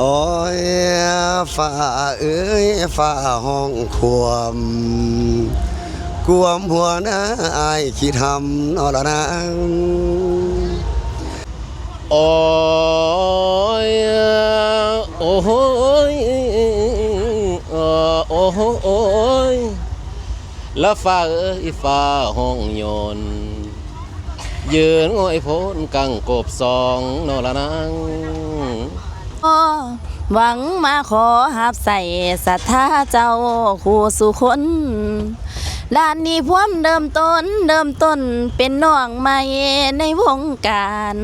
ໂອ້ຍ ຟ້າເອີຍ ຟ້າຮ້ອງຄວາມ ກວມຫົວໜ້າອ້າຍຂີ້ທຳນໍລະນາງ. ໂອ້ຍ ໂອ້ໂຫຍ ໂອ້ໂຫຍ ລະຟ້າເອີຍ ຟ້າຮ້ອງໂຍນ ຢືນງອຍໂພນກັງກົບສອງນໍລະນາງ. ຫວັງມາຂໍຮັບໃຊ້ສັດທາເຈົ້າຄູ່ສູ່ຄົນ ດ້ານນີ້ພວມເລີ່ມຕົ້ນ ເລີ່ມຕົ້ນເປັນນ້ອງໃໝ່ໃນວົງການ.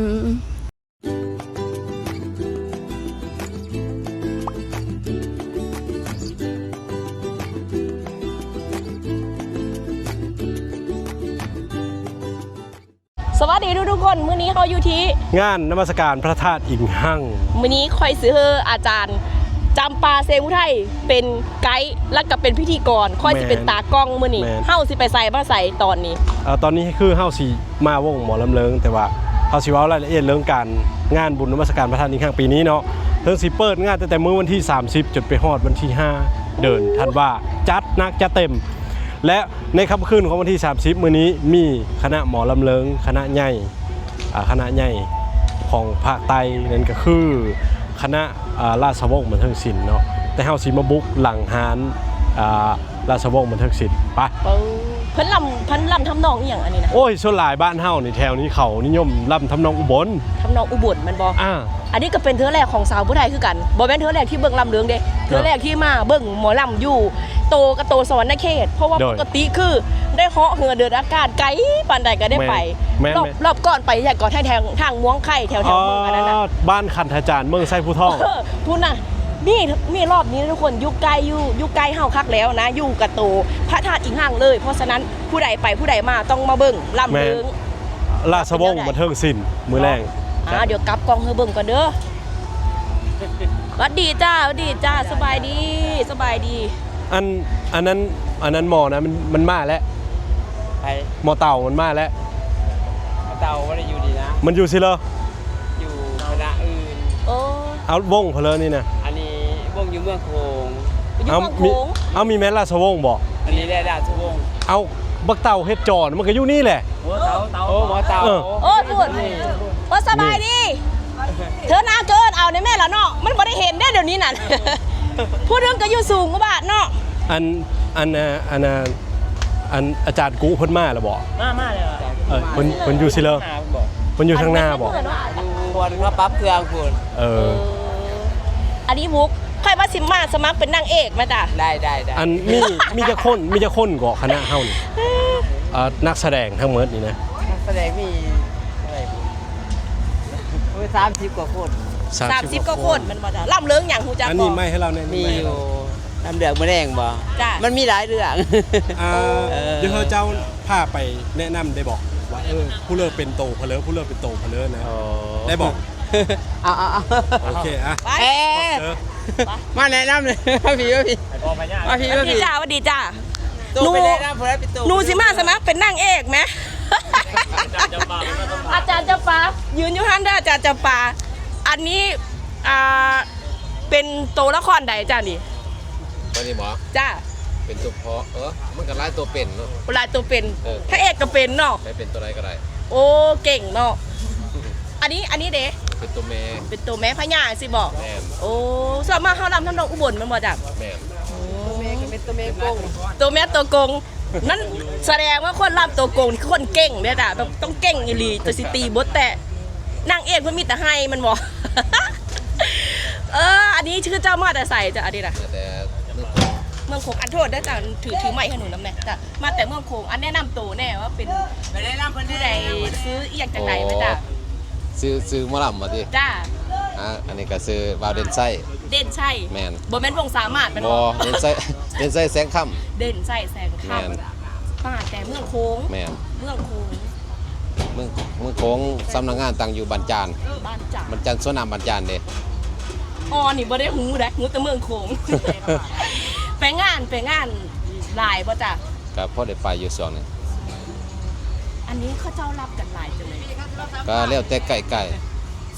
ສະຫວັດດີທຸກໆຄົນ ມື້ນີ້ເຮົາຢູ່ທີ່ງານນະມັດສະການພະທາດອີງຮັງ. ມື້ນີ້ຂ້ອຍຊິໃຫ້ອາຈານຈຳປາ ເຊງອຸໄທ ເປັນໄກ ແລ້ວກໍເປັນພິທີກອນ ຂ້ອຍຊິເປັນຕາກ້ອງມື້ນີ້. ແມ່ນ ເຮົາຊິໄປໃສມາໃສຕອນນີ້? ເອີ ຕອນນີ້ຄືເຮົາຊິມາວົງໝໍລຳເລີງ ແຕ່ວ່າເຮົາຊິເວົ້າລາຍລະອຽດເລື່ອງການ ງານບຸນນະມັດສະການພະທາດອີງຮັງປີນີ້ເນາະ ເຊິ່ງຊິເປີດງານຕັ້ງແຕ່ມື້ວັນທີສາມສິບ ຈົນໄປຮອດວັນທີຫ້າ ເດືອນທັນວາ ຈັດໜັກຈັດເຕັມ ແລະ ໃນຄ່ຳຄືນຂອງວັນທີສາມສິບມື້ນີ້ ມີຄະນະໝໍລຳເລີງຄະນະໃຫຍ່ ອາ ຄະນະໃຫຍ່ຂອງພາກໃຕ້ ນັ້ນກໍຄືຄະນະ ອາ ລາຊະວົງບັນເທີງສິນເນາະ ແຕ່ເຮົາຊິມາບຸກຫຼັງຮ້ານ ອາ ລາຊະວົງບັນເທີງສິນ. ໄປ ເອີ ເພິ່ນລຳ ເພິ່ນລຳທຳນອງອີ່ຫຍັງອັນນີ້ນະ? ໂອ້ຍ ສ່ວນຫຼາຍບ້ານເຮົານີ້ ແຖວນີ້ເຂົານິຍົມລຳທຳນອງອຸບົນ. ທຳນອງອຸບົນແມ່ນບໍ່? ອາ ອັນນີ້ກໍເປັນເທື່ອແລກຂອງສາວຜູ້ໄທຄືກັນ ບໍ່ແມ່ນເທື່ອແລກທີ່ເບິ່ງລຳເລີງເດ້ ເທື່ອແລກທີ່ມາເບິ່ງໝໍລຳຢູ່ໂຕກະໂຕສະຫວັນນະເຂດ ເພາະວ່າ ໂດຍ ປົກກະຕິຄືໄດ້ເຫາະເຮືອເດີນອາກາດໄກປານໃດກໍໄດ້ໄປ. ແມ່ນ ລອບ ແມ່ນ ລອບກ່ອນໄປຫຍັງກໍ ທາງ ທາງ ທາງມ່ວງໄຂ່ ແຖວ ແຖວເມືອງອັນນັ້ນນະ ບ້ານຂັນທະຈານ ເມືອງໄຊພູທອງ. ເອີ ພຸ້ນນະ ນີ້ ນີ້ລອບນີ້ທຸກຄົນ ຢູ່ໃກ້ ຢູ່ ຢູ່ໃກ້ເຮົາຄັກແລ້ວນະ ຢູ່ກະໂຕພະທາດອີງຮັງເລີຍ. ເພາະສະນັ້ນ ຜູ້ໃດໄປຜູ້ໃດມາຕ້ອງມາເບິ່ງລຳເລີງ. ແມ່ນ ລາຊະວົງບັນເທີງສິນ ມື້ແລງ. ອ່າ ດຽວກັບກ້ອງໃຫ້ເບິ່ງກ່ອນເດີ. ຫວັດດີຈ້າ ຫວັດດີຈ້າ ສະບາຍດີ ສະບາຍດີ. ອັນ ອັນນັ້ນ ອັນນັ້ນໝໍນະ ມັນ ມັນມາແລ້ວ. ໃຜ? ໝໍເຕົ່າມັນມາແລ້ວ. ໝໍເຕົ່າບໍ່ໄດ້ຢູ່ນີ້ນະ ມັນຢູ່ຊີ້ເລີ ຢູ່ຄະນະອື່ນ. ໂອ້ ເອົາວົງເພິ່ນເລີນີ້ນະ. ອັນນີ້ວົງຢູ່ເມືອງໂຂງ. ຢູ່ເມືອງໂຂງ. ເອົາ ມີແມ່ນລາຊະວົງບໍ່? ອັນນີ້ແຫຼະລາຊະວົງ. ເອົາ ບັກເຕົ່າເຮັດຈອນ ມັນກໍຢູ່ນີ້ແຫຼະ. ໂອ້ ເຕົ່າ ເຕົ່າ ໂອ້ ໝໍເຕົ່າ. ເອີ ໂອ້ ພຸ້ນ ໂອ້ ສະບາຍດີ. ເທີນາເກີນເອົາໃນແມ່ລະເນາະ ມັນບໍ່ໄດ້ເຫັນເດ້ດຽວນີ້ນັ້ນ. ຜູ້ໜຶ່ງກໍຢູ່ສູງກວ່າບາດເນາະ. ອັນ ອັນ ອັນ ອັນອາຈານກຸເພິ່ນມາແລ້ວບໍ່? ມາ ມາແລ້ວ. ເອີ ເພິ່ນ ເພິ່ນຢູ່ຊີ້ເລີ ເພິ່ນຢູ່ທາງໜ້າບໍ່? ຢູ່ບ່ອນເຂົາປັບເຄື່ອງພຸ້ນ. ເອີ ເອີ ອັນນີ້ມຸກ ຂ້ອຍວ່າຊິມາສະໝັກເປັນນາງເອກແມ່ນຕາ. ໄດ້ ໄດ້ ໄດ້. ອັນ ມີ ມີຈັກຄົນ ມີຈັກຄົນເກາະຄະນະເຮົານີ້? ເອີ ນັກສະແດງທັງໝົດນີ້ນະ ນັກສະແດງມີເທົ່າໃດບຸ? ໂອ້ຍ ສາມສິບກວ່າຄົນ. ສາມສິບກວ່າຄົນແມ່ນບໍ່ຈ້າ? ລຳເລື່ອງຫຍັງຮູ້ຈັກບໍ່? ອັນນີ້ໄມໃຫ້ລາວແນ່ ມີຢູ່ ລຳເລື່ອງມື້ແລງບໍ່? ຈ້າ ມັນມີຫຼາຍເລື່ອງ. ອ່າ ເອີ ດຽວເຮົາເຈົ້າພາໄປແນະນຳໄດ້ບໍ່ ວ່າ ເອີ ຜູ້ເລີເປັນໂຕພະເລີ ຜູ້ເລີເປັນໂຕພະເລີນະ? ອໍ ໄດ້ບໍ່? ເອົາ ເອົາ ເອົາ ໂອເຄ ອ່ະ ໄປ ເອີ ມາແນະນຳເລີຍ ມາພີ້ ມາພີ້ ມາພີ້ ມາພີ້ ມາພີ້. ຫວັດດີຈ້າ ຫວັດດີຈ້າ. ໂຕເປັນແນະນຳຜູ້ໃດເປັນໂຕ ໜູຊິມາສະໝັກເປັນນາງເອກແມ. ອາຈານຈຳປາ ຢືນຢູ່ຫັ້ນເດີ ອາຈານຈຳປາ. ອັນນີ້ ອ່າ ເປັນໂຕລະຄອນໃດຈ້ານີ້? ຕອນນີ້ບໍ? ຈ້າ ເປັນຕົວພໍ່. ເອີ ມັນກໍຫຼາຍຕົວເປັນເນາະ ຫຼາຍຕົວເປັນ. ເອີ ພະເອກກໍເປັນເນາະ ໃຜເປັນຕົວໃດກໍໄດ້. ໂອ້ ເກັ່ງເນາະ. ອັນນີ້ ອັນນີ້ເດ? ເປັນຕົວແມ່ ເປັນຕົວແມ່ພະຍາຊີ້ບໍ? ແມ່ນ. ໂອ້ ສ່ວນມາກເຮົາລຳທຳນອງອຸບົນແມ່ນບໍ່ຈ້າ? ແມ່ນ. ໂອ້ ຕົວແມ່ກໍເປັນຕົວແມ່ກົງ ຕົວແມ່ຕົວກົງ. ນັ້ນສະແດງວ່າຄົນລຳຕົວກົງນີ້ຄືຄົນເກັ່ງເດ້ຈ້າ ແບບຕ້ອງເກັ່ງອີ່ຫຼີ ຈັ່ງຊິຕີບົດແຕກ. ນາງເອກເພິ່ນມີແຕ່ໄຮ່ແມ່ນບໍ່? ເອີ ອັນນີ້ຄືເຈົ້າມາແຕ່ໃສຈ້າ ອັນນີ້ນະ? ມາແຕ່ເມືອງໂຂງ. ເມືອງໂຂງ. ອັນ ໂທດເດີຈ້າ ຖື ຖືໄມໃຫ້ໜູນຳແດ່ຈ້າ. ມາແຕ່ເມືອງໂຂງ. ອັນ ແນະນຳໂຕແດ່ວ່າເປັນ ໄປແນະນຳເພິ່ນແດ່ ຊື່ອີ່ຫຍັງຈັ່ງໃດແມ່ນຈ້າ? ຊື່ ຊື່ໝໍລຳບໍ່ຕິ? ຈ້າ. ອ່າ ອັນນີ້ກໍຊື່ບ່າວເດັ່ນໄຊ. ເດັ່ນໄຊ. ແມ່ນ. ບໍ່ແມ່ນວົງສາມາດແມ່ນບໍ່? ບໍ່ ເດັ່ນໄຊ ເດັ່ນໄຊແສງຄຳ. ເດັ່ນໄຊແສງຄຳ. ແມ່ນ. ມາແຕ່ເມືອງໂຂງ. ແມ່ນ. ເມືອງໂຂງ ເມືອງ ເມືອງໂຂງ ສຳນັກງານຕັ້ງຢູ່ບ້ານຈານ. ບ້ານຈານ ບ້ານຈານ ສວນນ້ຳບ້ານຈານເດ້. ອໍ ນີ້ບໍ່ໄດ້ຮູ້ເດ້ ຮູ້ແຕ່ເມືອງໂຂງ. ໄປງານ ໄປງານຫຼາຍບໍ່ຈ້າ? ກໍພໍໄດ້ໄປຢູ່ຊ່ວງນີ້. ອັນນີ້ເຂົາເຈົ້າຮັບກັນຫຼາຍຈັ່ງໃດ? ກໍແລ້ວແຕ່ໃກ້ໆ.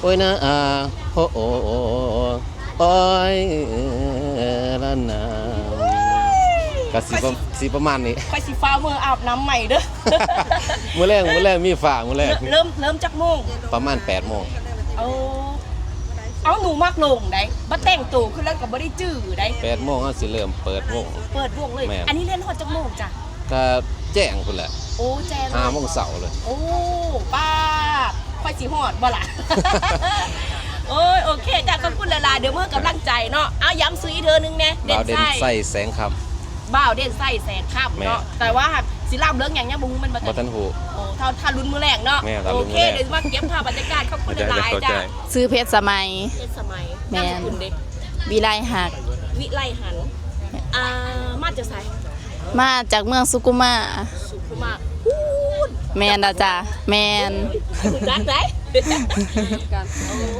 ໂອ້ຍນາ ໂອ້ ໂອ້ ໂອ້ ໂອ້ຍ ລະນາ ກະຊິປະ ຊິປະມານນີ້. ຂ້ອຍຊິຟ້າວເມືອອາບນ້ຳໃໝ່ເດີ້. ມື້ແລງ ມື້ແລງມີຟ້າມື້ແລງ. ເລີ່ມ ເລີ່ມຈັກໂມງ? ປະມານແປດໂມງ. ໂອ້ ເອົ້າ ໜູມັກລົງໃດ໋ ບໍ່ແຕ່ງໂຕຄືແລ້ວກໍບໍ່ໄດ້ຈື່ໃດ໋. ແປດໂມງເຮົາຊິເລີ່ມເປີດວົງ. ເປີດວົງເລີຍ. ແມ່ນ. ອັນນີ້ລຽນຮອດຈັກໂມງຈ້ະ? ກະແຈ້ງພຸ້ນແຫຼະ. ໂອ້ ແຈ້ງ ຫ້າໂມງເຊົ້າເລີຍ. ໂອ້ ປ້າດ ຂ້ອຍຊິຮອດບໍ່ລະ? ໂອ້ຍ ໂອເຄ ຈ້າ ຂອບຄຸນຫຼາຍໆ ເດີ ເພື່ອກຳລັງໃຈເນາະ. ເອົາ ຢ້ຳຊື່ອີກເທື່ອໜຶ່ງແດ່. ບ່າວເດັ່ນໄຊ ເດັ່ນໄຊ ແສງຄຳ. ບ່າວເດັ່ນໄຊ ແສງຄຳເນາະ. ແມ່ນ. ແຕ່ວ່າຊິລຳເລື່ອງຫຍັງຍັງບໍ່ຮູ້ແມ່ນບໍ່? ບໍ່ທັນຮູ້. ໂອ້ ຖ້າ ຖ້າລຸ້ນມື້ແລງເນາະ. ແມ່ນ ຖ້າລຸ້ນມື້ແລງ. ໂອເຄ ເດີ ມາເກັບພາບບັນຍາກາດຂອບຄຸນຫຼາຍໆ ຈ້າ. ຊື່ເພັດສະໄໝ. ເພັດສະໄໝ. ແມ່ນ. ນາມສະກຸນເດ? ວິໄລຮັກ. ວິໄລຮັກ. ອ່າ ມາຈາກໃສ? ມາຈາກເມືອງສຸຂຸມາ. ສຸຂຸມາ. ພຸ້ນ. ແມ່ນລະຈ້າ ແມ່ນ. ຮູ້ຈັກໃດ໋.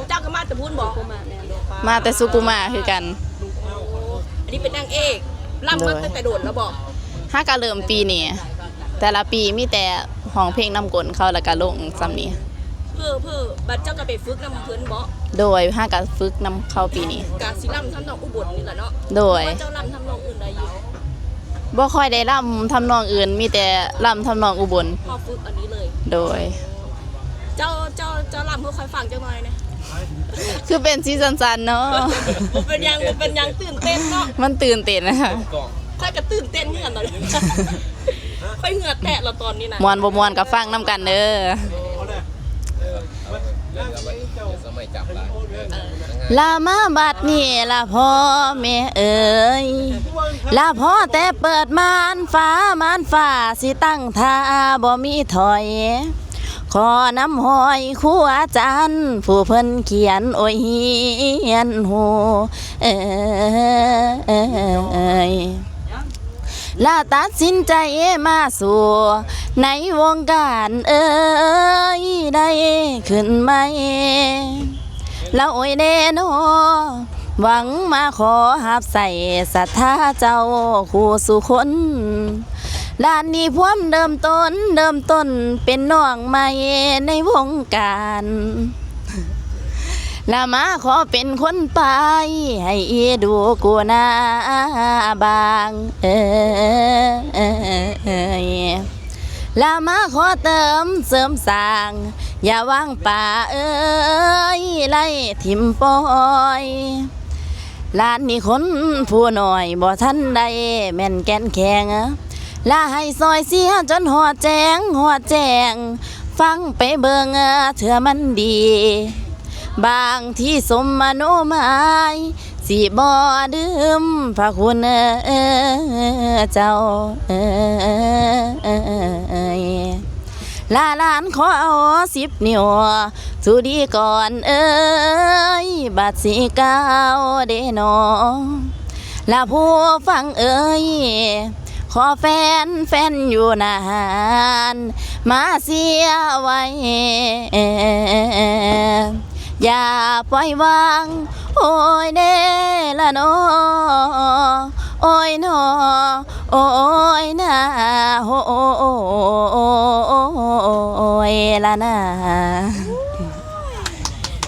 ເຈົ້າກໍມາແຕ່ພຸ້ນບໍ? ມາແຕ່ສຸຂຸມາຄືກັນ. ອັນນີ້ເປັນນາງເອກ ລຳມາຕັ້ງແຕ່ດົນແລ້ວບໍ? ຫາກະເລີ່ມປີນີ້ ແຕ່ລະປີມີແຕ່ຮ້ອງເພງນຳກົ້ນເຂົາ ແລ້ວກະລົງຊ່ຳນີ້. ເພີ້ ເພີ້ ບັດເຈົ້າກໍໄປຝຶກນຳເພິ່ນບໍ? ໂດຍ ຫາກະຝຶກນຳເຂົາປີນີ້. ກະຊິລຳທຳນອງອຸບົນນີ້ລະເນາະ. ໂດຍ. ເຈົ້າລຳທຳນອງອື່ນໄດ້ຢູ່? ບໍ່ຄ່ອຍໄດ້ລຳທຳນອງອື່ນ ມີແຕ່ລຳທຳນອງອຸບົນ. ເຮົາຝຶກອັນນີ້ເລີຍ. ໂດຍ. ເຈົ້າ ເຈົ້າ ເຈົ້າລຳໃຫ້ຂ້ອຍຟັງຈັກໜ່ອຍແດ່. ຄືເປັນຊິສັ່ນໆເນາະ. ບໍ່ເປັນຫຍັງ ບໍ່ເປັນຫຍັງ ຕື່ນເຕັ້ນເນາະ. ມັນຕື່ນເຕັ້ນນະ. ຂ້ອຍກໍຕື່ນເຕັ້ນຄືກັນຕອນນີ້ ຂ້ອຍເຫື່ອແຕກແລ້ວຕອນນີ້ນະ. ມ່ວນບໍ່ມ່ວນກໍຟັງນຳກັນເດີ. ລະມາບັດນີ້ລະພໍ່ແມ່ເອີຍ ລະພໍແຕ່ເປີດມ່ານຟ້າ ມ່ານຟ້າຊິຕັ້ງທ່າບໍ່ມີຖອຍ. ຂໍນຳຮອຍຄູອາຈານ ຜູ້ເພິ່ນຂຽນໂອຍຮຽນຮູ້ເອີຍ ລະຕັດສິນໃຈມາສູ່ໃນວົງການເອີຍ ໄດ້ຂຶ້ນໃໝ່ ລະໂອຍແດ່ນໍ ຫວັງມາຂໍຮັບໃຊ້ສັດທາເຈົ້າຄູ່ສູ່ຄົນ. ລະນີ້ພວມເລີ່ມຕົ້ນ ເລີ່ມຕົ້ນເປັນນ້ອງໃໝ່ໃນວົງການ ລະມາຂໍເປັນຄົນປາຍໃຫ້ອີ່ດູກູນາບາງເອີຍ ລະມາຂໍເຕີມເສີມສ້າງ ຢ່າວາງປາເອີຍ ໄລ່ຖິ້ມປ່ອຍ. ລະນີ້ຄົນຜູ້ນ້ອຍບໍ່ທັນໄດ້ແມ່ນແກ່ນແຂງ ລະໃຫ້ຊ່ອຍເຊຍຈົນຮອດແຈ້ງ ຮອດແຈ້ງ ຟັງໄປເບິ່ງເທື່ອມັນດີ. ບາງທີສົມມະໂນມາຍ ຊິບໍ່ລືມພະຄຸນເຈົ້າເອີຍ ລາຫຼານຂໍເອົາສິບນິ້ວ ສຸດີກ່ອນເອີຍ ບາດຊິກ້າວເດນໍ ລະຜູ້ຟັງເອີຍ ຂໍແຟນ ແຟນຢູ່ນານ ມາເຊຍໄວ້ ຢ່າປ່ອຍວາງ ໂອຍເນລະນໍ ໂອຍນໍ ໂອຍນາ ໂອຍລະນາ.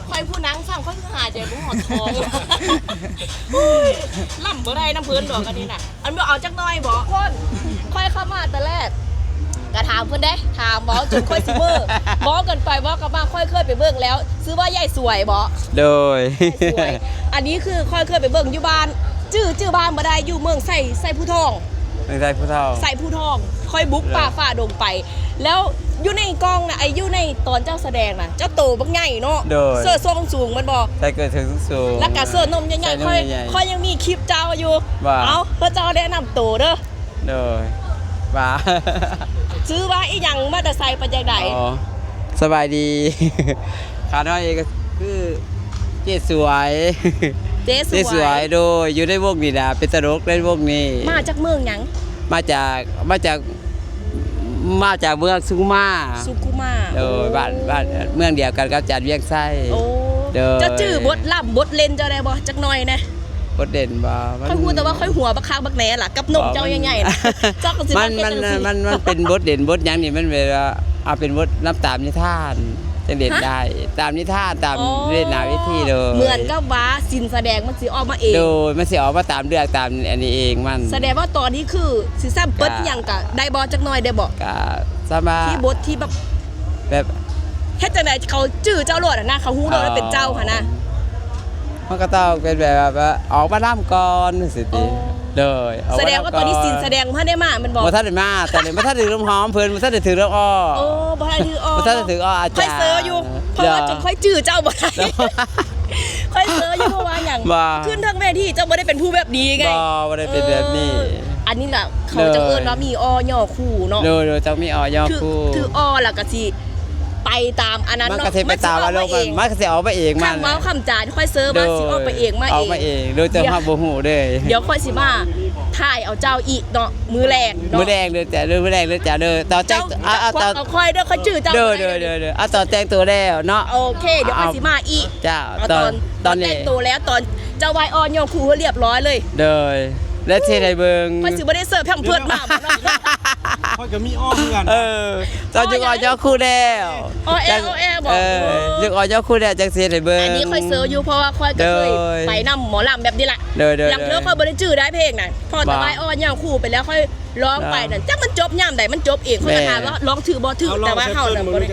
ຂ້ອຍຜູ້ນັ່ງຟັງ ຂ້ອຍຄືຫາຍໃຈບໍ່ຮອດທ້ອງ ໂອ້ຍ ລ່ຳບໍ່ໄດ້ນຳເພິ່ນດອກອັນນີ້ນະ. ອັນບໍ່ເອົາຈັກໜ້ອຍບໍ? ຄົນ ຂ້ອຍເຂົ້າມາແຕ່ແລກ ກະຖາມເພິ່ນເດ້ ຖາມເວົ້າຈົນຂ້ອຍຊິເມີ້ ເວົ້າກັນໄປເວົ້າກັນມາ ຂ້ອຍເຄີຍໄປເບິ່ງແລ້ວ ຊື່ວ່າຍາຍສວຍບໍ? ໂດຍ ຍາຍສວຍ ອັນນີ້ຄືຂ້ອຍເຄີຍໄປເບິ່ງຢູ່ບ້ານ ຈື່ ຈື່ບ້ານບໍ່ໄດ້ ຢູ່ເມືອງໄຊ ໄຊພູທອງ ເມືອງໄຊພູທອງ ໄຊພູທອງ ຂ້ອຍບຸກ ໂດຍ ປ່າຝ່າດົງໄປ ແລ້ວຢູ່ໃນກ່ອງນະ ໄອ້ຢູ່ໃນຕອນເຈົ້າສະແດງນະ ເຈົ້າໂຕບັກໃຫຍ່ເນາະ ໂດຍ ເສື້ອຊົງສູງແມ່ນບໍ່? ໃສ່ເກີດເຖິງສູງ ແລ້ວກະເສື້ອນົມໃຫຍ່ໆ ໃສ່ນົມໃຫຍ່ໆ ຂ້ອຍ ຂ້ອຍຍັງມີຄລິບເຈົ້າຢູ່ ວ່າ ເອົ້າ ເພິ່ນເຈົ້າແນະນຳໂຕເດີ ໂດຍ ວ່າ ຊື່ວ່າອີ່ຫຍັງ ມາແຕ່ໃສ ໄປຈັ່ງໃດ? ອໍ ສະບາຍດີ ຂ້ານ້ອຍເອງກະຄືເຈ້ສວຍ ເຈ້ສວຍ ເຈ້ສວຍ ໂດຍ ຢູ່ໃນວົງນີ້ນະ ເປັນຕະຫຼົກໃນວົງນີ້ ມາຈາກເມືອງຫຍັງ? ມາຈາກ ມາຈາກ ມາຈາກເມືອງສຸຂຸມາ ສຸຂຸມາ ໂດຍ ໂອ້ ບ້ານ ບ້ານ ເມືອງດຽວກັນກັບອາຈານວຽງໄຊ ໂອ້ ໂດຍ ເຈົ້າຈື່ບົດລ່ຳບົດເຫຼັ່ນເຈົ້າໄດ້ບໍ່? ຈັກໜ້ອຍແດ່. ບົດເດັ່ນບໍ່? ມັນ ຂ້ອຍຮູ້ແຕ່ວ່າຂ້ອຍຫົວບັກຄັກບັກແນ່ລະ ກັບນົມເຈົ້າໃຫຍ່ໆນະ ເຈົ້າກໍຊິ ມັນ ມັນ ມັນ ມັນເປັນບົດເດັ່ນບົດຫຍັງນີ້ ມັນແບບວ່າ ເອົາເປັນບົດນຳຕາມນິທານ ຈັ່ງເດັ່ນ ຮະ? ໄດ້ ຕາມນິທານ ຕາມ ອໍ ເວທນາເວທີ ໂດຍ ເໝືອນກັບວ່າສິນສະແດງມັນຊິອອກມາເອງ ໂດຍ ມັນຊິອອກມາຕາມເລື່ອງ ຕາມອັນນີ້ເອງມັນ ສະແດງວ່າຕອນນີ້ຄືຊິແຊມເປິດ ກະ ອີ່ຫຍັງກະໄດ້ບໍ່? ຈັກໜ້ອຍໄດ້ບໍ່? ກະສາມາດ ທີ່ບົດທີ່ແບບ ແບບ ເຮັດຈັ່ງໃດເຂົາຈື່ເຈົ້າໂລດຫັ້ນນະ ເຂົາຮູ້ໂລດວ່າເປັນເຈົ້າຫັ້ນນະ ອໍ ມັນກໍຕ້ອງເປັນແບບວ່າ ອອກມານຳກ່ອນຈັ່ງຊີ້ຕິ ອໍ ໂດຍ ສະແດງວ່າຕອນນີ້ສິນສະແດງບໍ່ທັນໄດ້ມາແມ່ນບໍ່? ບໍ່ທັນໄດ້ມາ ຕອນນີ້ບໍ່ທັນໄດ້ຖືກນ້ຳຫອມເພິ່ນ ບໍ່ທັນໄດ້ຖືກນ້ຳອ້ອ ອໍ ບໍ່ທັນໄດ້ຖືກອ້ອ ບໍ່ທັນໄດ້ຖືກອ້ອອ ອາຈານ ຂ້ອຍເຊີຢູ່ ເພາະວ່າ ໂດຍ ຈົນຂ້ອຍຈື່ເຈົ້າບໍ່ໄດ້ ຂ້ອຍເຊີຢູ່ ເພາະວ່າຫຍັງ? ບໍ່ ຂຶ້ນເທິງເວທີເຈົ້າບໍ່ໄດ້ເປັນຜູ້ແບບນີ້ໄງ ບໍ່ ບໍ່ໄດ້ເປັນແບບນີ້ ເອີ ອັນນີ້ລະ ເຂົາ ໂດຍ ຈະເອີ້ນວ່າມີ ອໍ ຍໍ ຄູເນາະ ໂດຍ ໂດຍ ຕ້ອງມີ ອໍ ຍໍ ຄູ ຖື ຖື ອໍ ແລ້ວກໍຊິໄປຕາມອັນນັ້ນເນາະ ມັນກໍຊິໄປຕາມອາລົມ ມັນຊິອອກມາເອງ ມັນກໍຊິອອກມາເອງ ຄຳເວົ້າຄຳຈາທີ່ຂ້ອຍເຊີມາ ໂດຍ ຊິອອກໄປເອງມາເອງ ອອກມາເອງ ໂດຍທີ່ເຮົາບໍ່ຮູ້ເດ້ ດຽວຂ້ອຍຊິມາຖ່າຍເອົາເຈົ້າອີກເນາະ ມື້ແລງເນາະ ມື້ແລງເດີຈ້າ ເດີ ມື້ແລງເດີຈ້າ ເດີ ຕອນແຕ່ງ ເຈົ້າ ເອົາ ເອົາຕອນ ເອົາຂ້ອຍເດີ ຂ້ອຍຈື່ເຈົ້າ ເດີ ເດີ ເດີ ເດີ ເອົາຕອນແຕ່ງໂຕແລ້ວເນາະ ໂອເຄ ດຽວຂ້ອຍຊິມາອີກ ເຈົ້າ ເອົາຕອນ ຕອນ ຕອນແຕ່ງໂຕແລ້ວ ຕອນເຈົ້າໄຫວ້ ອໍ ຍໍ ຄູ ຮຽບຮ້ອຍເລີຍ ໂດຍ ແລະ ຊິເຮັດໃຫ້ເບິ່ງ ຂ້ອຍຊິບໍ່ໄດ້ເສີບແພມເພີດມາບໍ່ເນາະ ຂ້ອຍກໍມີອ້ອເໝືອນກັນ ເອີ ເຈົ້າຍົກອ້ອຍໍຄູແລ້ວ ອໍແອ ອໍແອບໍ ເອີ ຍົກອ້ອຍໍຄູແລ້ວ ຈັ່ງຊິເຮັດໃຫ້ເບິ່ງ ອັນນີ້ຂ້ອຍເຊີຢູ່ ເພາະວ່າຂ້ອຍກໍເຄີຍ ໂດຍ ໄປນຳໝໍລຳແບບນີ້ລະ ໂດຍ ໂດຍ ລາງເທື່ອຂ້ອຍບໍ່ໄດ້ຈື່ໄດ້ເພງນັ້ນ ພໍແຕ່ວ່າອ້ອຍໍຄູໄປແລ້ວ ຂ້ອຍລອງໄປນັ້ນ ເນາະ ຈັກມັນຈົບຍາມໃດ ມັນຈົບເອງ ຂ້ອຍກໍຖາມວ່າ ເອົ້າ ລອງຖືກບໍ່? ຖືກ ແຕ່ວ່າເຮົານະບໍ່ໄດ້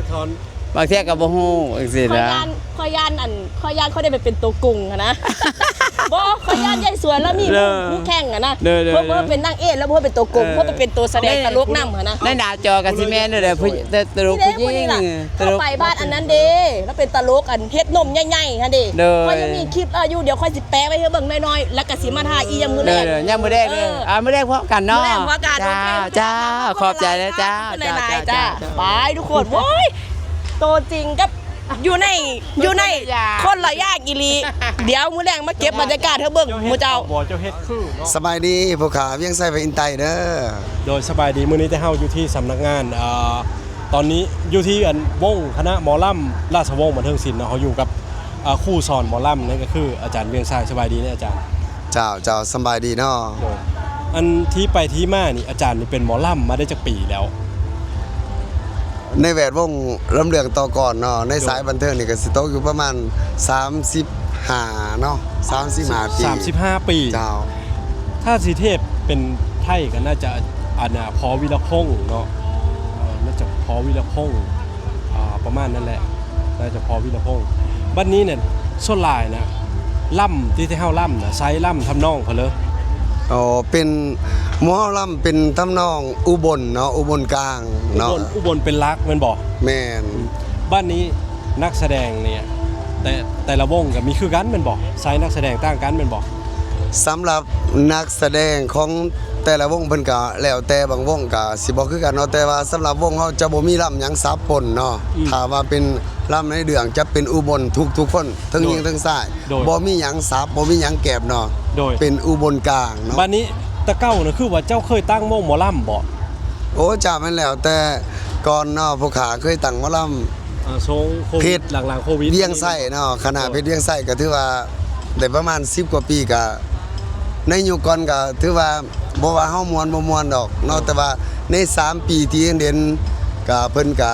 ບາງເທື່ອກໍບໍ່ຮູ້ຈັ່ງຊີ້ນະ ຂ້ອຍຢ້ານ ຂ້ອຍຢ້ານອັນ ຂ້ອຍຢ້ານຂ້ອຍໄດ້ໄປເປັນໂຕກົງຫັ້ນນະ ບໍ່ ຂ້ອຍຢ້ານຍາຍສວນລາວມີ ເອີ ຄູ່ແຂ່ງຫັ້ນນະ ໂດຍ ໂດຍ ເພິ່ນ ເພິ່ນເປັນນາງເອກ ແລ້ວເພິ່ນເປັນໂຕກົງ ເອີ ເພິ່ນໄປເປັນໂຕສະແດງ ໂດຍ ຕະຫຼົກນຳຫັ້ນນະ ໃນໜ້າຈໍກໍຊິແມ່ນຢູ່ແຫຼະ ໂດຍ ຜູ້ ຕະ ຕະຫຼົກຜູ້ຍິງ ນີ້ເດ້ ຜູ້ນີ້ລະ ຕະຫຼົກ ເຂົ້າໄປບ້ານອັນນັ້ນເດ້ ລາວເປັນຕະຫຼົກອັນເຮັດນົມໃຫຍ່ໆຫັ້ນເດ້ ໂດຍ ຂ້ອຍຍັງມີຄລິບລາວຢູ່ ດຽວຂ້ອຍຊິແປະໄວ້ໃຫ້ເບິ່ງໜ້ອຍໆ ແລ້ວກໍຊິມາຖ່າຍອີກຍາມມື້ແລງ ເອີ ຍາມມື້ແລງເດີ ເອີ ອ່າ ມື້ແລງພໍ້ກັນເນາະ ມື້ແລງພໍ້ກັນ ເຈົ້າ ໂອເຄ ເຈົ້າ ຂອບໃຈເດີ ເຈົ້າ ຂອບໃຈ ເຈົ້າ ເຈົ້າ ເຈົ້າ ໄປທຸກຄົນ ໂອ້ຍ ໂຕຈິງກັບ ຢູ່ໃນ ຢູ່ໃນຄົນລະຢ່າງອີ່ຫຼີ ດຽວມື້ແລງມາເກັບບັນຍາກາດໃຫ້ເບິ່ງໝູ່ເຈົ້າ ບໍ່ ເຈົ້າເຮັດຄືເນາະ ສະບາຍດີ ພວກຂ້າວຽງໄຊໄວອິນໃຕ້ເດີ ໂດຍ ສະບາຍດີ ມື້ນີ້ແຕ່ເຮົາຢູ່ທີ່ສຳນັກງານ ເອີ ຕອນນີ້ຢູ່ທີ່ອັນວົງຄະນະໝໍລຳລາຊະວົງບັນເທີງສິນເນາະ ເຮົາຢູ່ກັບ ເອີ ຄູສອນໝໍລຳ ນັ້ນກໍຄືອາຈານວຽງໄຊ ສະບາຍດີເດີອາຈານ ເຈົ້າ ເຈົ້າ ສະບາຍດີເນາະ ໂດຍ ອັນທີ່ໄປທີ່ມານີ້ ອາຈານນີ້ເປັນໝໍລຳມາໄດ້ຈັກປີແລ້ວ? ໃນແວດວົງລຳເລື່ອງຕໍ່ກ່ອນເນາະ ໃນ ໂດຍ ສາຍບັນເທີງນີ້ກໍຊິຕົກຢູ່ປະມານສາມສິບຫ້າເນາະ ສາມສິບຫ້າປີ ສາມສິບຫ້າປີ ເຈົ້າ ຖ້າຊິທຽບເປັນໄທກໍໜ້າຈະ ອັນນ່າ ພໍວິລະພົງເນາະ ເອີ ໜ້າຈະພໍວິລະພົງ ອ່າ ປະມານນັ້ນແຫຼະ ໜ້າຈະພໍວິລະພົງ ບັດນີ້ນີ້ ສ່ວນຫຼາຍນະ ລຳທີ່ ທີ່ເຮົາລຳນະ ໃຊ້ລຳທຳນອງເຂົາເລີຍ ອໍ ເປັນ ໝໍລຳເປັນທຳນອງອຸບົນເນາະ ອຸບົນກາງເນາະ ອຸບົນ ອຸບົນເປັນຫຼັກແມ່ນບໍ່? ແມ່ນ ອືມ ບັດນີ້ນັກສະແດງນີ້ ແຕ່ ແຕ່ລະວົງກໍມີຄືກັນແມ່ນບໍ່? ສາຍນັກສະແດງຕ່າງກັນແມ່ນບໍ່? ສຳລັບນັກສະແດງຂອງແຕ່ລະວົງເພິ່ນກໍແລ້ວແຕ່ ບາງວົງກໍຊິບໍ່ຄືກັນເນາະ, ແຕ່ວ່າສຳລັບວົງເຮົາຈະບໍ່ມີລຳຫຍັງສັບປົນເນາະ. ອືມ ຖ້າວ່າເປັນລຳໃນເລື່ອງຈະເປັນອຸບົນທຸກໆຄົນ ທັງຍິງ ໂດຍ ທັງຊາຍ ໂດຍ ບໍ່ມີຫຍັງສັບ ບໍ່ມີຫຍັງແກບເນາະ. ໂດຍ ເປັນອຸບົນກາງເນາະ. ບັດນີ້ແຕ່ເກົ່ານະ ຄືວ່າເຈົ້າເຄີຍຕັ້ງວົງໝໍລຳບໍ່? ໂອ້ ເຈົ້າ ແມ່ນແລ້ວ ແຕ່ກ່ອນເນາະ ຜູ້ຂ້າເຄີຍຕັ້ງໝໍລຳ ເອີ ຊ່ວງໂຄວິດ ເພຈ ຫຼັງໆໂຄວິດ ວຽງໄຊເນາະ ຄະນະ ໂດຍ ເພຈວຽງໄຊ ກໍຖືວ່າໄດ້ປະມານສິບກວ່າປີ ກໍໃນຍຸກກ່ອນກໍຖືວ່າ ບໍ່ວ່າເຮົາມ່ວນບໍ່ມ່ວນດອກເນາະ ໂດຍ ແຕ່ວ່າໃນສາມປີທີ່ເຫັນໆ ກໍເພິ່ນກໍ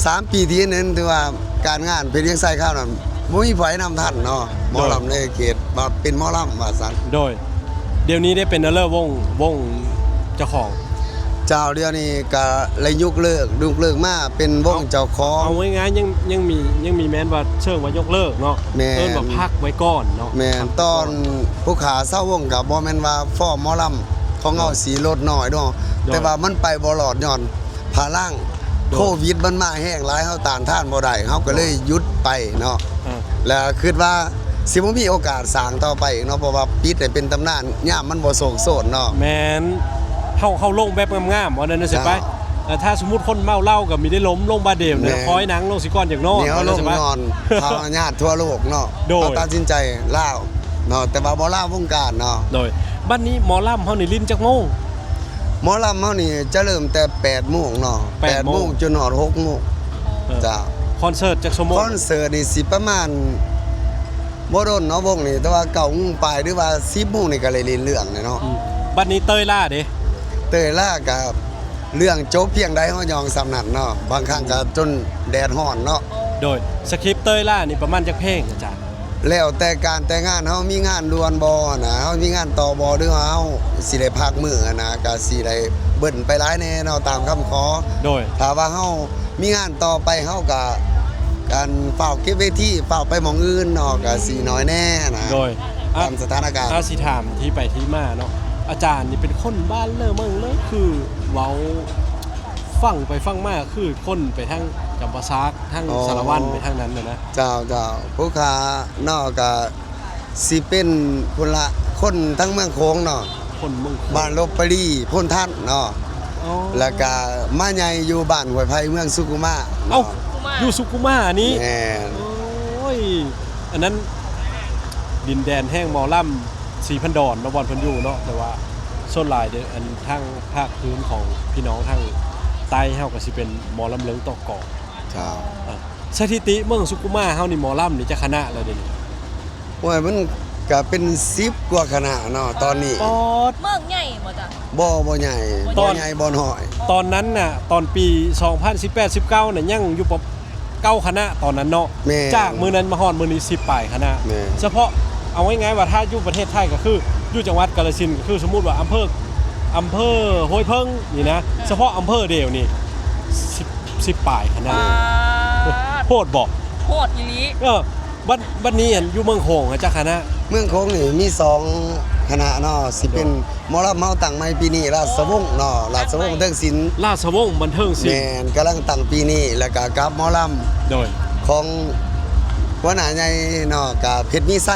ສາມປີທີ່ເຫັນໆ ຖືວ່າການງານເພຈວຽງໄຊຄາວນັ້ນ ບໍ່ມີໃຜນຳທັນເນາະ ໂດຍ ໝໍລຳໃນເຂດວ່າເປັນໝໍລຳວ່າຊັ້ນ. ໂດຍ ດຽວນີ້ໄດ້ເປັນແນວເລີວົງ ວົງເຈົ້າຂອງ? ເຈົ້າ ດຽວນີ້ກະໄດ້ຍົກເລີກ ຍົກເລີກມາເປັນວົງເຈົ້າຂອງ. ເອົາ ເອົາງ່າຍໆ ຍັງ ຍັງມີ ຍັງມີແມ່ນວ່າເຊີງວ່າຍົກເລີກເນາະ. ແມ່ນ ເອີ້ນວ່າພັກໄວ້ກ່ອນເນາະ. ແມ່ນ ພັກໄວ້ກ່ອນ. ຕອນຜູ້ຂ້າເຊົາວົງກະບໍ່ແມ່ນວ່າຟອມໝໍລຳຂອງເຮົາ ໂດຍ ຊິລົດນ້ອຍເນາະ. ໂດຍ ແຕ່ວ່າມັນໄປບໍ່ລອດ ຍ້ອນພະລັງ ໂດຍ ໂຄວິດມັນມາແຮງຫຼາຍ ເຮົາຕ້ານທານບໍ່ໄດ້ ເຮົາກໍເລີຍຢຸດໄປເນາະ. ເອີ ແລ້ວຄິດວ່າຊິບໍ່ມີໂອກາດສ້າງຕໍ່ໄປອີກເນາະ ເພາະວ່າປິດໃຫ້ເປັນຕຳນານ ຍາມມັນບໍ່ໂຊກໂຊນເນາະ. ແມ່ນ ເຮົາ ເຮົາລົງແບບງາມໆ ວ່າແນວນັ້ນຊິໄປ. ເຈົ້າ ເອີ ຖ້າສົມມຸດຄົນເມົາເຫຼົ້າກໍມີແຕ່ລົ້ມລົງບາດດຽວ ແມ່ນ ຄອຍນັ່ງລົງຊິກ່ອນຈັກໜ້ອຍ ແນວລົງນອນ ເຮົາຍາດທົ່ວໂລກເນາະ. ໂດຍ ເຮົາຕັດສິນໃຈລາວເນາະ ແຕ່ວ່າບໍ່ລາວົງການເນາະ. ໂດຍ ບັດນີ້ໝໍລຳເຮົານີ້ຫຼິ້ນຈັກໂມງ? ໝໍລຳເຮົານີ້ຈະເລີ່ມແຕ່ແປດໂມງເນາະ ແປດໂມງ ແປດໂມງຈົນຮອດຫົກໂມງ. ເອີ ເຈົ້າ ຄອນເສີດຈັກຊົ່ວໂມງ? ຄອນເສີດນີ້ຊິປະມານ ບໍ່ດົນເນາະວົງນີ້ ແຕ່ວ່າເກົ້າໂມງປາຍ ຫຼືວ່າສິບໂມງນີ້ກໍໄດ້ຫຼິ້ນເລື່ອງແລ້ວເນາະ. ອືມ ບັດນີ້ເຕີຍລາເດ? ເຕີຍລາກໍເລື່ອງຈົບພຽງໃດ ເຮົາຍ້ອງສ່ຳນັ້ນເນາະ ບາງຄັ້ງກໍ ອືມ ຈົນແດດຮ້ອນເນາະ. ໂດຍ ສະຄຣິບເຕີຍລານີ້ປະມານຈັກເພງອາຈານ? ແລ້ວແຕ່ການແຕ່ງງານ ເຮົາມີງານດ່ວນບໍ່ຫັ້ນນະ ເຮົາມີງານຕໍ່ບໍ່ ຫຼືວ່າເຮົາຊິໄດ້ພັກມື້ຫັ້ນນະ ກະຊິໄດ້ເບິ່ນໄປຫຼາຍແດ່ເນາະ ຕາມຄຳຂໍ. ໂດຍ ຖ້າວ່າເຮົາມີງານຕໍ່ໄປ ເຮົາກະ ອັນ ຟ້າວເກັບເວທີ ຟ້າວໄປໝ່ອງອື່ນເນາະ ກະຊິໜ້ອຍແດ່ນະ. ໂດຍ ຕາມສະຖານະການ. ອາ ຊິຖາມທີ່ໄປທີ່ມາເນາະ ອາຈານນີ້ເປັນຄົນບ້ານເລີເມືອງເລີ ຄືເວົ້າ ຟັງໄປຟັງມາຄືຄົນໄປທາງຈຳປາສັກ ທາງ ອໍ ສາລະວັນ ໄປທາງນັ້ນນະ. ເຈົ້າ ເຈົ້າ ຜູ້ຂ້າເນາະ ກະຊິເປັນພຸ້ນລະ ຄົນທາງເມືອງໂຂງເນາະ ຄົນເມືອງໂຂງ ບ້ານລົບປະລີ ໂພນທັນເນາະ. ອໍ ແລ້ວກະມາໃຫຍ່ຢູ່ບ້ານຫ້ວຍໄຜ່ ເມືອງສຸຂຸມາ. ເອົ້າ ເນາະ ຢູ່ສຸຂຸມານີ້? ແມ່ນ. ໂອ້ຍ ອັນນັ້ນດິນແດນແຫ່ງໝໍລຳ ສີພັນດອນເນາະ ບ່ອນເພິ່ນຢູ່ເນາະ ແຕ່ວ່າສ່ວນຫຼາຍເດ້ ອັນທາງພາກພື້ນຂອງພີ່ນ້ອງທາງໃຕ້ເຮົາກໍຊິເປັນໝໍລຳເລິງຕົກເກາະ. ເຈົ້າ ອາ ສະຖິຕິເມືອງສຸຂຸມາເຮົານີ້ ໝໍລຳນີ້ຈັກຄະນະແລ້ວເດນີ້? ໂອ້ຍ ມັນກະເປັນສິບກວ່າຄະນະເນາະ ຕອນນີ້. ປອດ ເມືອງໃຫຍ່ບໍ່ຈະ? ບໍ່ ບໍ່ໃຫຍ່ ບໍ່ໃຫຍ່ ບໍ່ນ້ອຍ. ຕອນນັ້ນນະ ຕອນປີສອງພັນສິບແປດ ສິບເກົ້ານະ ຍັງຢູ່ປະ ເກົ້າຄະນະຕອນນັ້ນເນາະ. ແມ່ນ. ຈາກມື້ນັ້ນມາຮອດມື້ນີ້ສິບປາຍຄະນະ. ແມ່ນ. ສະເພາະ ເອົາງ່າຍໆວ່າ ຖ້າຢູ່ປະເທດໄທກໍຄື ຢູ່ຈັງຫວັດກາລະສິນ ກໍຄືສົມມຸດວ່າອຳເພີ ອຳເພີຫ້ວຍເພິງນີ້ນະ ເອີ ສະເພາະອຳເພີດຽວນີ້ ສິບ ສິບປາຍຄະນະ. ປາດ ໂພດບໍ່? ໂພດອີ່ຫຼີ. ເອີ ບັດ ບັດນີ້ ອັນ ຢູ່ເມືອງໂຂງ ຈັກຄະນະ? ເມືອງໂຂງນີ້ມີສອງຄະນະເນາະ ຊິເປັນ ໂດຍ ໝໍລຳເຮົາຕັ້ງໃໝ່ປີນີ້ ລາຊະວົງເນາະ ລາຊະວົງບັນເທີງສິນ. ລາຊະວົງບັນເທີງສິນ. ແມ່ນ ກຳລັງຕັ້ງປີນີ້ ແລ້ວກະກັບໝໍລຳ ໂດຍ ຂອງຫົວໜ້າໃຫຍ່ເນາະ ກະເພັດມີໄຊ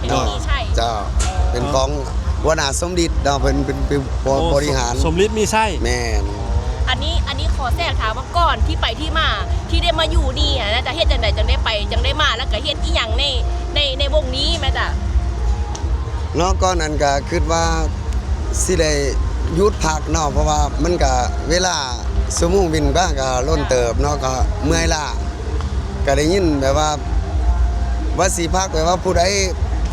ເນາະ. ເຈົ້າ ເປັນຂອງຫົວໜ້າສົມລິດເນາະ ເພິ່ນເປັນ ເປັນຜູ້ ໂອ້ ບໍລິຫານ. ສົມ ສົມລິດມີໄຊ. ແມ່ນ. ອັນນີ້ ອັນນີ້ຂໍແຊກຖາມວ່າ ກ່ອນທີ່ໄປທີ່ມາ ທີ່ໄດ້ມາຢູ່ນີ້ຫັ້ນນະ ຈະເຮັດຈັ່ງໃດຈັ່ງໄດ້ໄປ ຈັ່ງໄດ້ມາ ແລ້ວກະເຮັດອີ່ຫຍັງໃນ ໃນ ໃນວົງນີ້ແມ່ນຈະ? ເນາະ ກ່ອນນັ້ນກະຄິດວ່າຊິໄດ້ຢຸດພັກເນາະ ເພາະວ່າມັນກະເວລາຊົ່ວໂມງບິນກະ ກະດົນເຕີບເນາະ ກະເມື່ອຍລ້າ ກະໄດ້ຍິນແບບວ່າ ວ່າຊິພັກ ແບບວ່າຜູ້ໃດ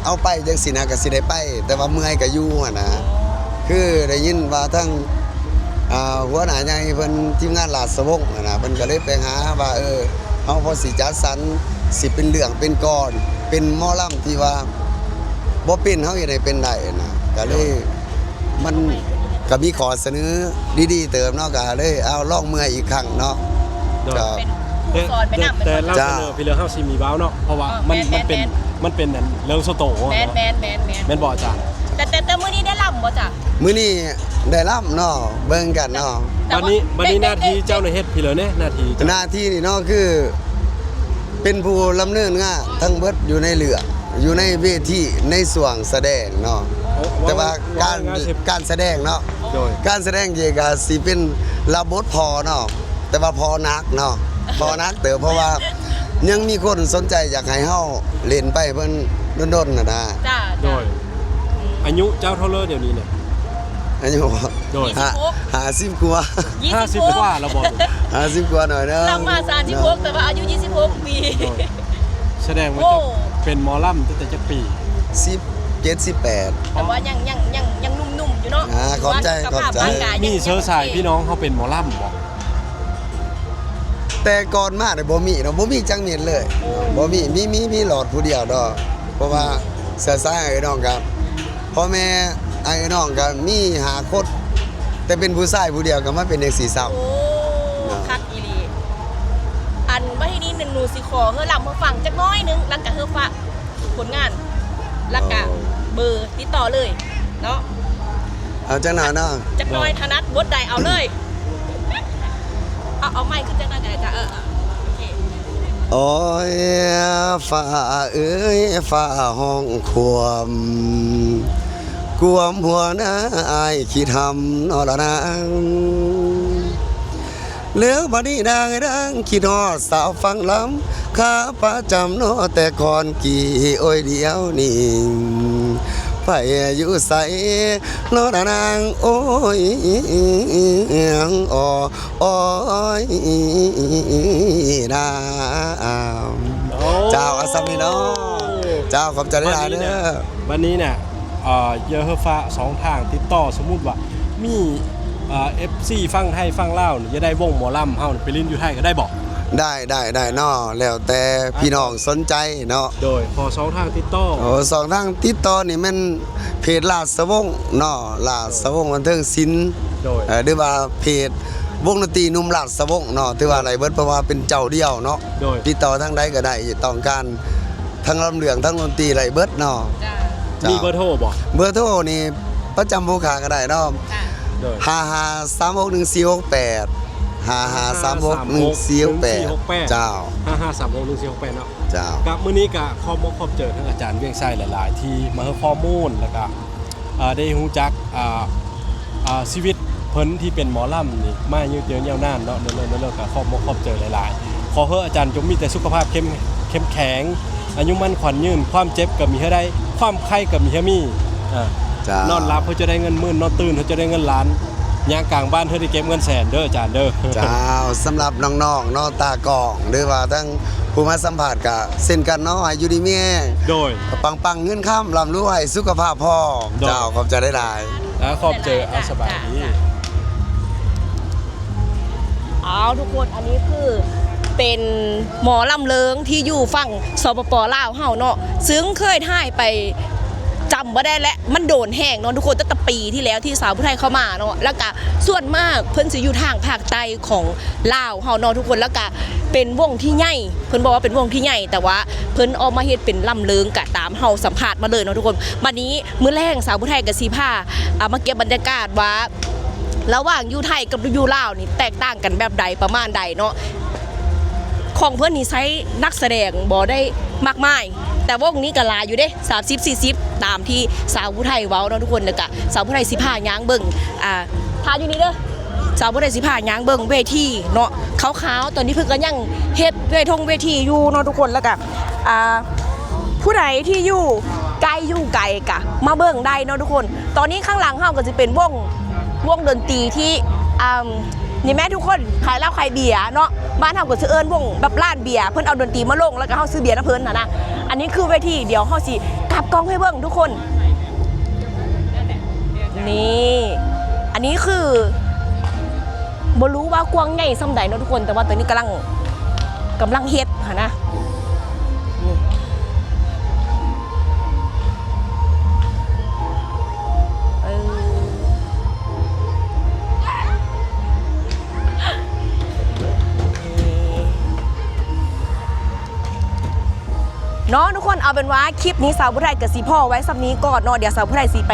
ເອົາໄປຈັ່ງຊີ້ນະ ກະຊິໄດ້ໄປ ແຕ່ວ່າເມື່ອຍກະຢູ່ຫັ້ນນະ. ຄືໄດ້ຍິນວ່າທາງ ອ່າ ຫົວໜ້າໃຫຍ່ເພິ່ນ ທີມງານລາຊະວົງຫັ້ນນະ ເພິ່ນກະເລີຍໄປຫາວ່າ ເອີ ເຮົາພໍຊິຈັດສັນ ຊິເປັນເລື່ອງເປັນກ່ອນ ເປັນໝໍລຳທີ່ວ່າບໍ່ເປັນ ເຮົາເຮັດໃຫ້ເປັນໄດ້ນະ ກະເລີຍ ມັນກະມີຂໍ້ສະເໜີດີໆເຕີບເນາະ ກະເລີຍ ເອົາ ລອງເມືອອີກຄັ້ງເນາະ. ໂດຍ ເປັນຜູ້ສອນໄປນຳ. ແຕ່ ແຕ່ລາວສະເໜີ ເຈົ້າ ພີ່ເລີເຮົາຊິມີເວົ້າເນາະ ເພາະວ່າ ເອີ ມັນ ແມ່ນ ມັນເປັນ ແມ່ນ ມັນເປັນອັນເລື່ອງສ່ວນໂຕເຮົາເນາະ. ແມ່ນ ແມ່ນ ແມ່ນ ແມ່ນ ແມ່ນບໍ່ອາຈານ? ແຕ່ ແຕ່ ແຕ່ມື້ນີ້ໄດ້ລຳບໍ່ຈະ? ມື້ນີ້ໄດ້ລຳເນາະ ເບິ່ງກັນເນາະ. ບັດນີ້ ບັດນີ້ໜ້າທີ່ເຈົ້ານະເຮັດພີ້ເລີແດ່ ໜ້າທີ່ເຈົ້າ. ໜ້າທີ່ນີ້ເນາະ ຄື ເປັນຜູ້ດຳເນີນງານທັງເບິດຢູ່ໃນເລື່ອງ ຢູ່ໃນເວທີ ໃນຊ່ວງສະແດງເນາະ. ໂອ້ ແຕ່ວ່າ ເວົ້າ ການ ເວົ້າງ່າຍໆ ຊິ ການສະແດງເນາະ ໂດຍ ການສະແດງເຈກະຊິເປັນລັບບົດພໍ່ເນາະ ແຕ່ວ່າພໍ່ໜັກເນາະ ພໍ່ໜັກເຕີບ ເພາະວ່າຍັງມີຄົນສົນໃຈຢາກໃຫ້ເຮົາຫຼິ້ນໄປເພິ່ນດົນໆ ຫັ້ນນະ. ຈ້າ ໂດຍ ອາຍຸເຈົ້າເທົ່າເລີດດຽວນີ້ນະ? ອາຍຸ ໂດຍ ຫ້າ ຫ້າສິບກວ່າ ຫ້າສິບກວ່າແລ້ວບໍ່? ຫ້າສິບກວ່າໜ້ອຍໜຶ່ງ ຫຼັງມາສາມສິບຫົກ ແຕ່ວ່າອາຍຸຊາວຫົກປີ. ໂດຍ ສະແດງວ່າ ໂອ້ ເຈົ້າເປັນໝໍລຳຕັ້ງແຕ່ຈັກປີ? ສິບເຈັດ ສິບແປດ ແຕ່ວ່າຍັງ ຍັງ ຍັງ ຍັງໜຸ່ມໆຢູ່ເນາະ. ອ່າ ຂອບໃຈ ຂອບໃຈ. ມີເຊື້ອສາຍພີ່ນ້ອງເຮົາເປັນໝໍລຳບໍ່? ແຕ່ກ່ອນມານີ້ບໍ່ມີເນາະ ບໍ່ມີຈັກເມັດເລີຍ ບໍ່ມີ ມີ ມີ ມີຫຼອດຜູ້ດຽວດອກ ເພາະວ່າເຊື້ອສາຍອ້າຍນ້ອງກັບພໍ່ແມ່ອ້າຍນ້ອງກໍມີຫ້າຄົນ ແຕ່ເປັນຜູ້ຊາຍຜູ້ດຽວກໍມາເປັນຈັ່ງຊີ້ຊ້ຳ. ໂອ້ ເນາະ ຄັກອີ່ຫຼີ. ອັນ ບັດທີນີ້ໜູຊິຂໍເຮີລຳເຮີຟັງຈັກໜ້ອຍໜຶ່ງ ແລ້ວກໍເຮີຝາກຜົນງານ ແລ້ວກໍ ໂອ້ ເບີຕິດຕໍ່ເລີຍເນາະ. ເອົາຈັກໜ້ອຍເນາະ ຈັກໜ້ອຍ ໂດຍ ຖະໜັດບົດໃດເອົາເລີຍ. ເອົາ ເອົາໄມຂຶ້ນຈັກໜ້ອຍກໍໄດ້ຈ້າ. ເອີ ເອີ ໂອເຄ. ໂອ້ຍ ຟ້າເອີຍ ຟ້າຮ້ອງຄວາມ ກວມຫົວໜ້າອ້າຍຂີ້ທຳນໍລະນາງ. ແລ້ວບັດນີ້ນາງເອີຍນາງ ຄິດຮອດສາວຟັງລຳ ຂາປະຈຳນໍແຕ່ກ່ອນກີ້ ໂອ້ຍ ດຽວນີ້ ໃຜຢູ່ໃສນໍລະນາງ ໂອ້ຍ ອໍ ໂອ້ຍ ນາງ. ໂອ້ ເຈົ້າ ເອົາສ່ຳນີ້ເນາະ ເຈົ້າ ຂອບໃຈຫຼາຍໆເດີ. ບັດນີ້ນະ ເອີ ຢາກໃຫ້ຝາກຊ່ອງທາງຕິດຕໍ່ ສົມມຸດວ່າມີ ເອີ ເອັຟຊີຝັ່ງໄທຝັ່ງລາວນີ້ ຢາກໄດ້ວົງໝໍລຳເຮົານີ້ໄປຫຼິ້ນຢູ່ໄທກໍໄດ້ບໍ່? ໄດ້ ໄດ້ ໄດ້ເນາະ ແລ້ວແຕ່ພີ່ນ້ອງສົນໃຈເນາະ. ໂດຍ ຂໍຊ່ອງທາງຕິດຕໍ່. ໂອ້ ຊ່ອງທາງຕິດຕໍ່ນີ້ແມ່ນເພຈລາດສະວົງເນາະ ລາດສະວົງບັນເທີງສິນ ໂດຍ ເອີ ຫຼືວ່າເພຈວົງດົນຕີໜຸ່ມລາດສະວົງເນາະ ຖືວ່າໄດ້ເບິດ ເພາະວ່າເປັນເຈົ້າດຽວເນາະ. ໂດຍ ຕິດຕໍ່ທາງໃດກໍໄດ້ ຕ້ອງການ ທັງລຳເລື່ອງທັງດົນຕີໄດ້ເບິດເນາະ. ເຈົ້າ ມີເບີໂທບໍ່? ເບີໂທນີ້ປະຈຳຜູ້ຄ້າກໍໄດ້ເນາະ. ໂດຍ ຫ້າຫ້າສາມຫົກໜຶ່ງສີ່ຫົກແປດ ຫ້າຫ້າສາມຫົກໜຶ່ງສີ່ຫົກແປດ. ເຈົ້າ ຫ້າຫ້າສາມຫົກໜຶ່ງສີ່ຫົກແປດເນາະ. ເຈົ້າ ກັບມື້ນີ້ກໍຂອບອົກຂອບໃຈທາງອາຈານວຽງໄຊຫຼາຍໆ ທີ່ມາໃຫ້ຂໍ້ມູນ ແລ້ວກໍ ອ່າ ໄດ້ຮູ້ຈັກ ອ່າ ອ່າ ຊີວິດເພິ່ນທີ່ເປັນໝໍລຳນີ້ມາຍືດເຍື້ອຍາວນານເນາະ. ເລີກໆ ເລີກໆ ກໍຂອບອົກຂອບໃຈຫຼາຍໆ. ຂໍໃຫ້ອາຈານຈົ່ງມີແຕ່ສຸຂະພາບເຂັ້ມ ເຂັ້ມແຂງ ອາຍຸໝັ້ນຂວັນຍືນ ຄວາມເຈັບກໍມີໃຫ້ໄດ້ ຄວາມໄຂ້ກໍມີໃຫ້ມີ. ເຈົ້າ ນອນຫຼັບເຮົາຈະໄດ້ເງິນໝື່ນ ນອນຕື່ນເຮົາຈະໄດ້ເງິນລ້ານ ຍ່າງກາງບ້ານເຮົາໄດ້ເກັບເງິນແສນເດີອາຈານເດີ. ເຈົ້າ ສຳລັບນ້ອງໆເນາະ ຕາກ້ອງ ຫຼືວ່າທັງຜູ້ມາສຳພາດກໍເຊັ່ນກັນເນາະ ໃຫ້ຢູ່ດີມີແຮງ ໂດຍ ປັງໆເງິນຄຳ ລ່ຳລວຍ ສຸຂະພາບພ້ອມ. ໂດຍ ເຈົ້າ ຂອບໃຈຫຼາຍໆ. ອ່າ ຂອບໃຈ ອ່າ ສະບາຍດີ. ເອົາ ທຸກຄົນ ອັນນີ້ຄືເປັນໝໍລຳເລີງທີ່ຢູ່ຝັ່ງ ສປປ ລາວ ເຮົາເນາະ ຊຶ່ງເຄີຍຖ່າຍໄປ ຈຳບໍ່ໄດ້ແລ້ວ ມັນໂດນແຮງເນາະທຸກຄົນ ຕັ້ງແຕ່ປີທີ່ແລ້ວທີ່ສາວຜູ້ໄທເຂົ້າມາເນາະ. ແລ້ວກະສ່ວນມາກເພິ່ນຊິຢູ່ທາງພາກໃຕ້ຂອງລາວເຮົາເນາະທຸກຄົນ ແລ້ວກະເປັນວົງທີ່ໃຫຍ່ ເພິ່ນບອກວ່າເປັນວົງທີ່ໃຫຍ່ ແຕ່ວ່າເພິ່ນອອກມາເຮັດເປັນລຳເລີງ ກະຕາມເຮົາສຳພາດມາເລີຍເນາະທຸກຄົນ. ບາດນີ້ມື້ແລງສາວຜູ້ໄທກະຊິພາ ອ່າ ມາເກັບບັນຍາກາດວ່າ ລະຫວ່າງຢູ່ໄທກັບຢູ່ລາວນີ້ແຕກຕ່າງກັນແບບໃດ ປະມານໃດເນາະ. ຂອງເພິ່ນນີ້ໃຊ້ນັກສະແດງບໍ່ໄດ້ມາກມາຍ ແຕ່ວົງນີ້ກໍຫຼາຍຢູ່ເດ້ ສາມສິບ ສີ່ສິບ ຕາມທີ່ສາວຜູ້ໄທເວົ້າເນາະທຸກຄົນ. ແລ້ວກະສາວຜູ້ໄທຊິພາຍ່າງເບິ່ງ ອ່າ ຖ້າຢູ່ນີ້ເດີ ສາວຜູ້ໄທຊິພາຍ່າງເບິ່ງເວທີເນາະ ຄາວໆ ຕອນນີ້ເພິ່ນກໍຍັງເຮັດເວທົງເວທີຢູ່ເນາະທຸກຄົນ. ແລ້ວກະ ອ່າ ຜູ້ໃດທີ່ຢູ່ໃກ້ຢູ່ໄກກະມາເບິ່ງໄດ້ເນາະທຸກຄົນ. ຕອນນີ້ຂ້າງຫຼັງເຮົາກໍຈະເປັນວົງ ວົງດົນຕີທີ່ ອ່າ ນີ້ແມ່ນທຸກຄົນ ຂາຍເຫຼົ້າຂາຍເບຍເນາະ ບ້ານເຮົາກໍຊິເອີ້ນວົງແບບຮ້ານເບຍ ເພິ່ນເອົາດົນຕີມາລົງ ແລ້ວກໍເຮົາຊື້ເບຍນຳເພິ່ນຫັ້ນນະ. ອັນນີ້ຄືເວທີ ດຽວເຮົາຊິກັບກ້ອງໃຫ້ເບິ່ງທຸກຄົນ. ນີ້ ອັນນີ້ຄື ບໍ່ຮູ້ວ່າກວ້າງໃຫຍ່ສ່ຳໃດເນາະທຸກຄົນ ແຕ່ວ່າຕອນນີ້ກຳລັງ ກຳລັງເຮັດຫັ້ນນະ. ນີ້ ເອີ ເນາະທຸກຄົນ. ເອົາເປັນວ່າຄລິບນີ້ສາວຜູ້ໄທກໍຊິພໍ້ໄວ້ສ່ຳນີ້ກ່ອນເນາະ ດຽວສາວຜູ້ໄທຊິໄປ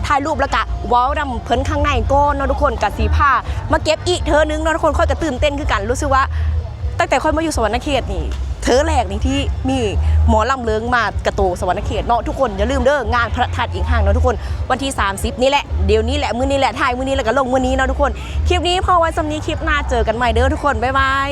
ຖ່າຍຮູບ ແລ້ວກະເວົ້ານຳເພິ່ນຂ້າງໃນກ່ອນເນາະທຸກຄົນ. ກະຊິພາມາເກັບອີກເທື່ອໜຶ່ງເນາະທຸກຄົນ. ຂ້ອຍກະຕື່ນເຕັ້ນຄືກັນ ຮູ້ສຶກວ່າ ຕັ້ງແຕ່ຂ້ອຍມາຢູ່ສະຫວັນນະເຂດນີ້ ເທື່ອແລກນີ້ທີ່ມີໝໍລຳເລີງມາກະໂຕສະຫວັນນະເຂດເນາະທຸກຄົນ. ຢ່າລືມເດີ ງານພະທາດອິງຮັງເນາະທຸກຄົນ ວັນທີສາມສິບນີ້ແຫຼະ ດຽວນີ້ແຫຼະ ມື້ນີ້ແຫຼະ ຖ່າຍມື້ນີ້ແລ້ວກໍລົງມື້ນີ້ເນາະທຸກຄົນ. ຄລິບນີ້ພໍໄວ້ສ່ຳນີ້ ຄລິບໜ້າເຈີກັນໃໝ່ເດີທຸກຄົນ ບາຍບາຍ.